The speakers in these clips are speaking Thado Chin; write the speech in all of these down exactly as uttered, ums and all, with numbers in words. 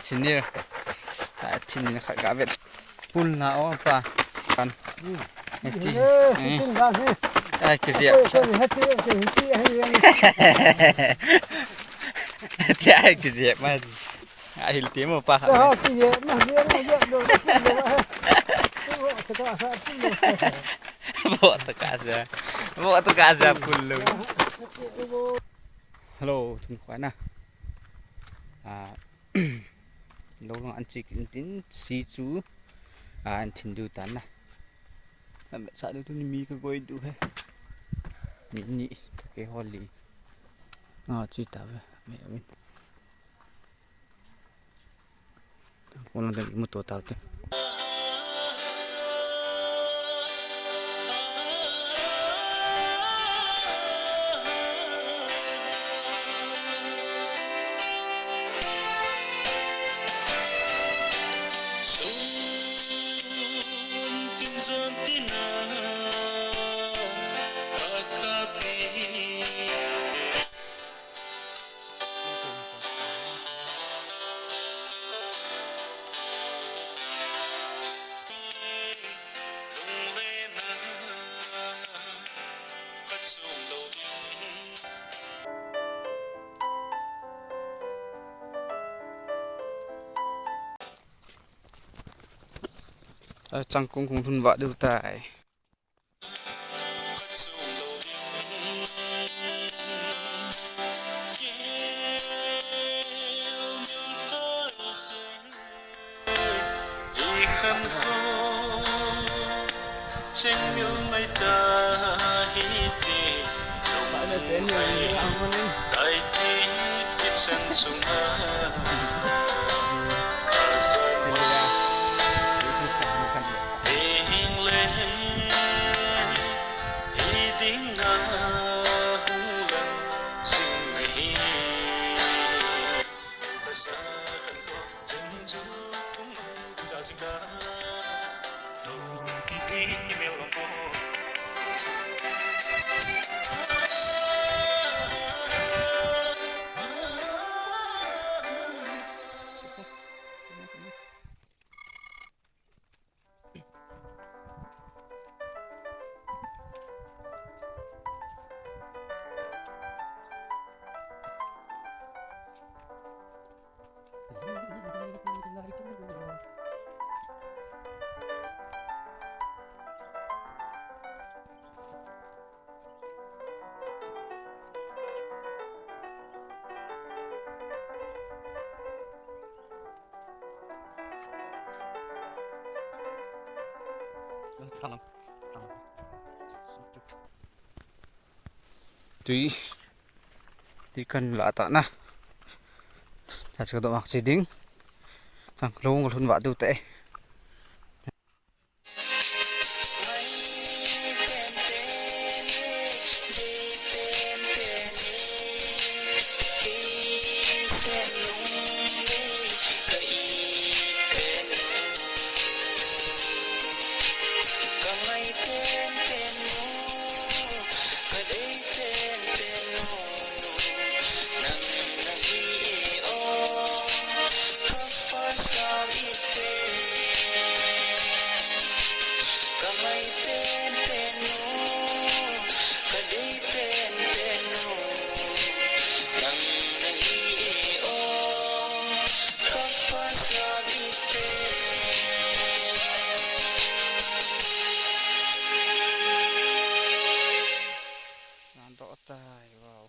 Senior. Ta thin ni khat ga vet. Pul na o pa. Kan. Hmm. Hiti. Eh, eh. Hitin dan hi. Ai, kizia. Oi, sorry, hiti, hiti, hiti, hiti. Ti ai kizia ma. Ai, hil ti mo pa. Ya, kizia ma, kizia ma, kizia ma, kizia ma. Bo ta ka sa. Bo ta ka sa. Bo ta ka sa pul lo. Hello, tun khwa na. Ah, lo long an chik in tin si chu, ah, an thin du tan na. Am sa du tun mi ka goi du he. Mi ni ke holi. Ah, chi ta ve. Mi, mi. Kona dang imu to tau te. Changkong kong lhun vah diu tai. Tui. Tui kan la ta na. Ta chu do mak chi ding. Tang long lhun vah diu te. Nandok tai, wow.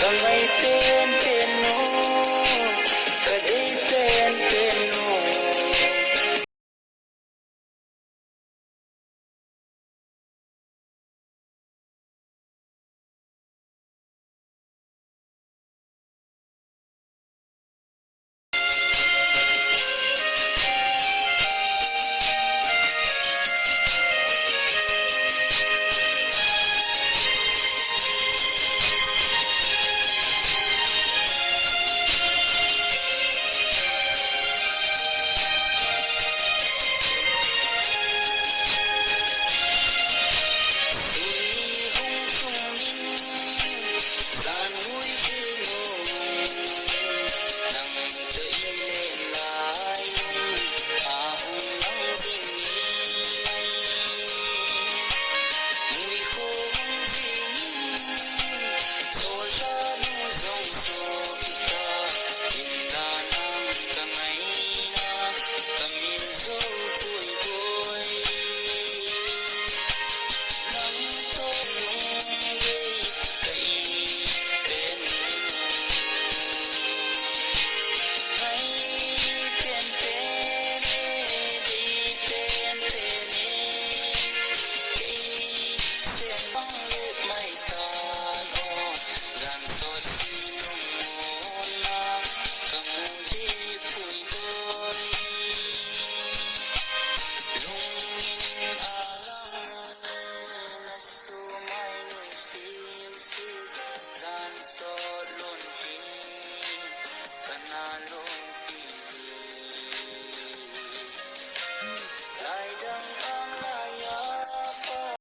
Ka ngai pen pen nu, ka dei pen pen nu.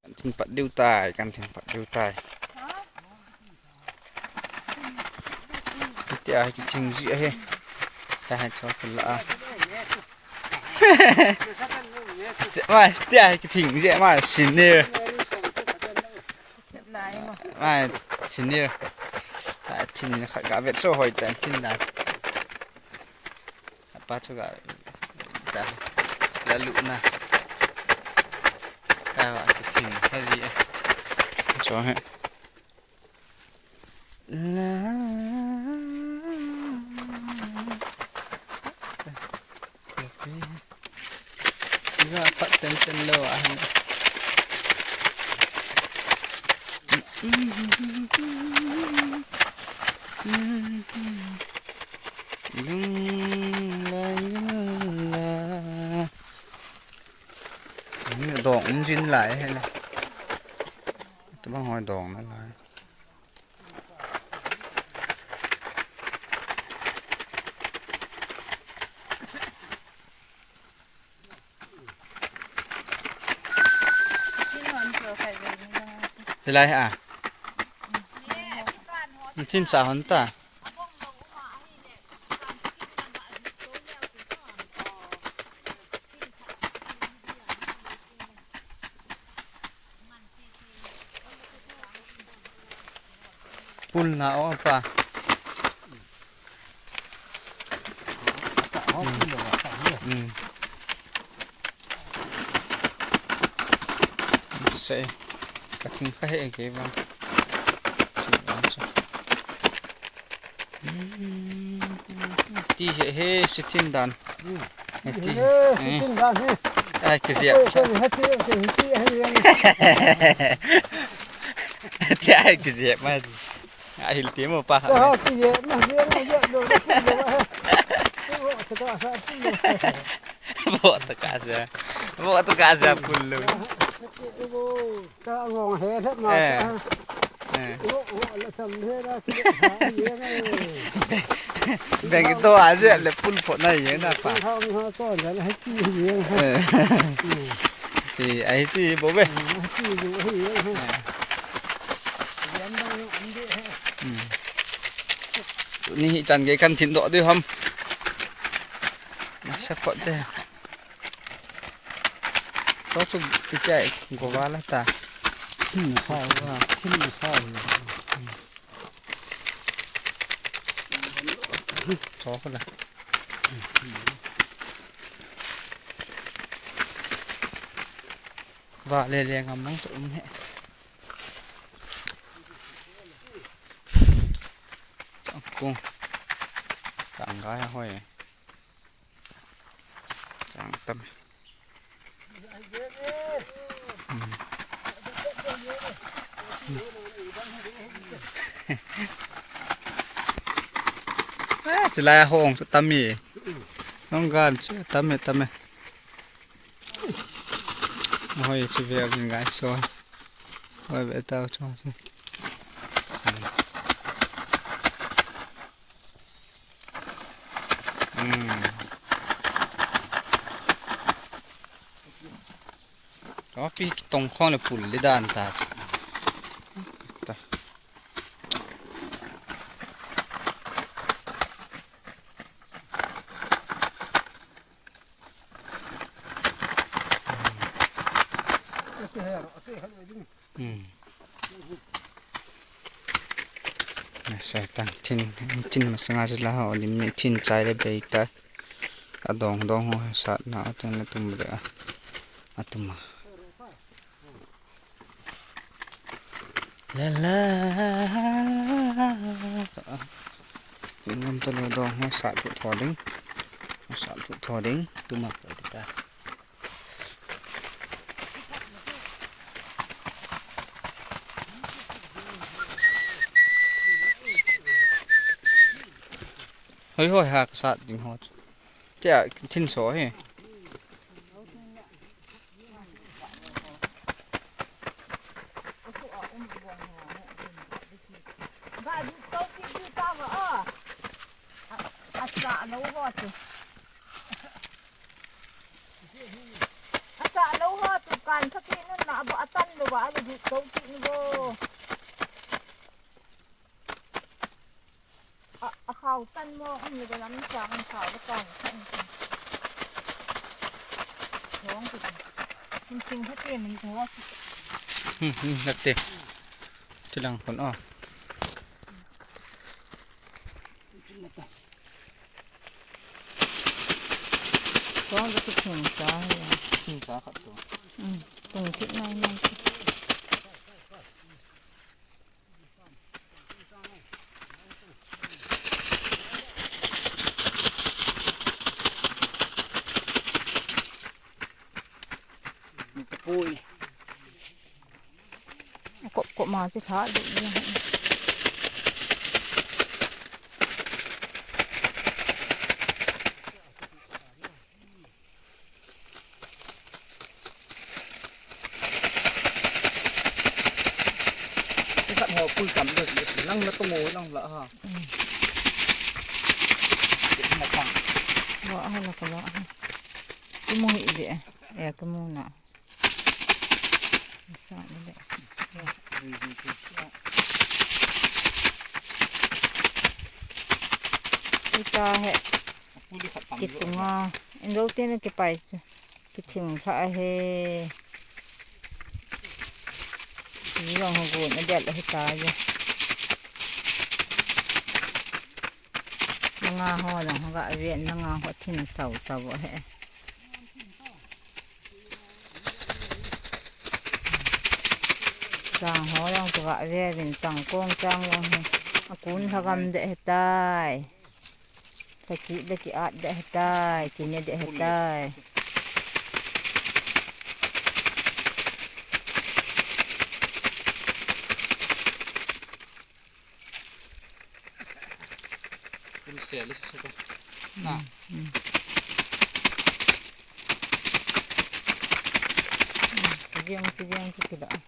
Kan thing pat diu tai, kan thing pat diu tai. Tia hi kithing ji ahi. Ta hai cho kula a. Mai, tia hi kithing ji mai senior. Mai senior. Ta thin khat ga vet so hoi ta thin da. Apa chu ga ta la lu na. Ta wa kithing ha ji. Cho he. La. Iga pat ten ten lo ahin. Lung lai la. Ni dong um jin lai he na. Tabang hoi dong na lai. Hilai a. Nichin sa hon ta. Pul na o pa. Hmm. Sei. Ka thing kha he ke bang. Ti he he sithin dan. He ti. He, eh. Sithin dan he. Ai, ke jep. Ko, ko, he ti, he ti, he ti, he ti. Ti ai ke jep ma. Ai, hil ti mo pa. Ko, ha ti jep, ma jep, ma jep, lo, lo, lo, he. Ko, ko, ko, ko, ko, ko. Bo ta ka sa. Bo ta ka sa pul lo. Ka ngong he he ma. Eh. Eh. Beng to a je le pul pho na ye na pa. Eh. Ti ai ti bo be. Hmm. Ni hi chan ge kan thin do de ham. Masa pho de. To chu itia gova la ta. Thin sa wa, thin sa wa. Cho ko la. Va le le ngam nang chu um he. Kung. Tang gai hoi. Tang tam. Eh, chilai hong chu tam e. Hong gan chu tam e, tam e. Hoi chu ve vin gai so. Hoi ve tao chu. Hmm. Kapi kitong khong le pul le dan ta. Ta. Hmm. Nasa tang thin, thin masanga sila ho, lim ni thin chai le bei ta. Adong dong ho sat na, atun na tum le a. Atum a. La la. Ngam ta lo dong ho sat pu tho ding. Sat pu tho ding. Tum a pu ta. Hoi hoi ha ka sat ding ho. Tia thin so hi. Ga du to ki du ta va a. A, a sa lo ho tu. Asa lo ho tu kan thaki nun na abo atan lo ba, abo du to ki ni bo. A, a khau tan mo, um, ni lam chang khau lo kan. Hong tu. Min ching thaki min ching wa. Hmm, hmm, nate. Chilang khun o. Kong ka kithing sa hi. Kithing sa khat tu. Hmm. Tung kit nai nai. Ni ta pui. Kop kop ma chi tha di. Khat ho pui kam de, lang na to mo lang la ha. Wa ha la ko la ha. Ki mo hi de. E ki mo na. Sa ni de. Ita he. Kitunga. Indo tin kipai chu. Kithing lha he. Ni jong ho gun a del he ta je. Nanga ho jong ho ga ve, nanga ho thin sau sau he. Chang ho jong chu ga ve vin chang kong chang jong he. A kun lha gam de he tai. Ka ki de ki at de he tai, ki ne de he tai. Kum se le su ko. Na. Hmm. Jeng, jeng, jeng, jeng.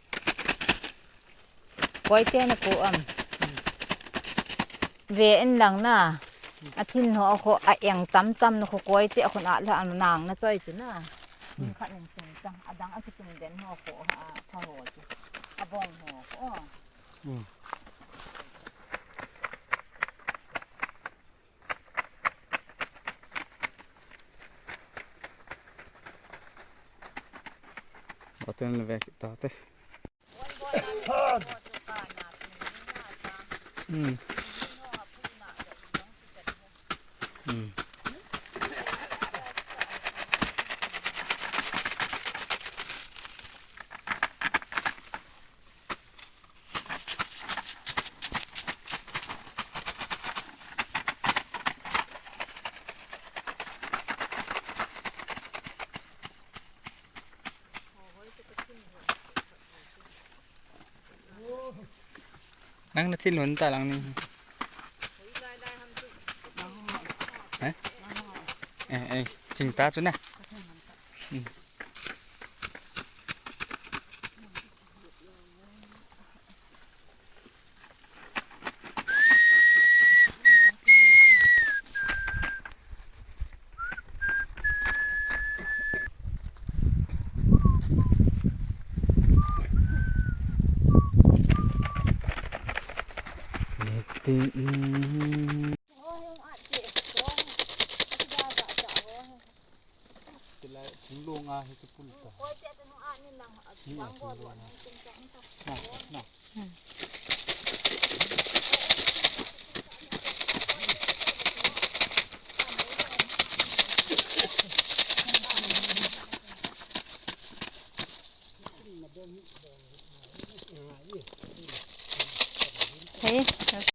Koi te na ko am. Ve in lang na. A thin ho ko a eng tam tam na ko koi te ko na la nang na choi chu na. Ni khat ning sung chang. A dang a ki tum den ho ko a tha ho chu. A bong ho ko. Hmm. Hotel na ve kita te. Hmm. Hmm. Nang na thil hon ta lang ni. Eh? Eh, eh, ching ta chu na. Hmm. Nitin. Tila thunglong a hi kipul ta. Hi a thunglong a. Na, na. Hey.